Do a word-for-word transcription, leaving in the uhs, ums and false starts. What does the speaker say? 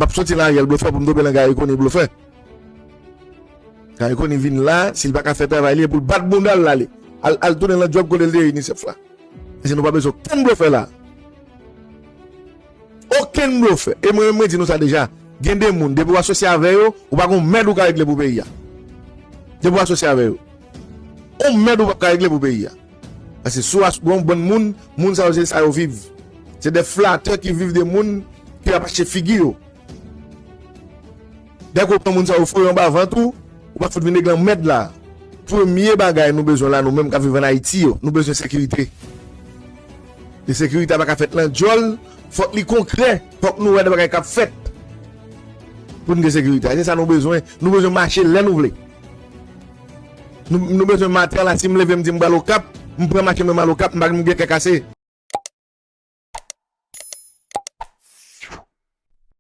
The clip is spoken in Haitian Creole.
Ap soti nan Ariel blofè pou m tonbe nan Garry Conille blofè. Garry Conille vin la, si l pa ka fè travay li, e pou l bat bounda l l ale. Al, al tounen nan djòb kote l te ye inisèf la. Paske nou pa bezwen okenn blofè la. Okenn blofè. E mwen menm mwen di nou sa deja. Gen de moun, depi w asosye avè yo, ou pa gon mèd ou ka regle pou peyi a. Depi w asosye avè yo. On mèd ou p ap ka regle pou peyi a. Paske si w as- gon bann moun, moun sa yo se sa yo viv. Se de flatè ki viv de moun ki ap achte figi yo. Dèk ou pran moun sa yo foure anba vant ou, ou pa fout vin regle anmèd la. Premye bagay nou bezwen la, nou menm k ap viv ann Ayiti yo, nou bezwen sekirite. E sekirite a pa ka fèt nan djòl, fòk li konkrè, fòk nou wè de bagay k ap fèt. Pou n gen sekirite a. Se sa nou bezwen. Nou bezwen mache lè nou vle. Nou, nou bezwen maten la, si m leve m di m pral Okap, m pran machin mwen m al Okap, m pa m gen kè kase.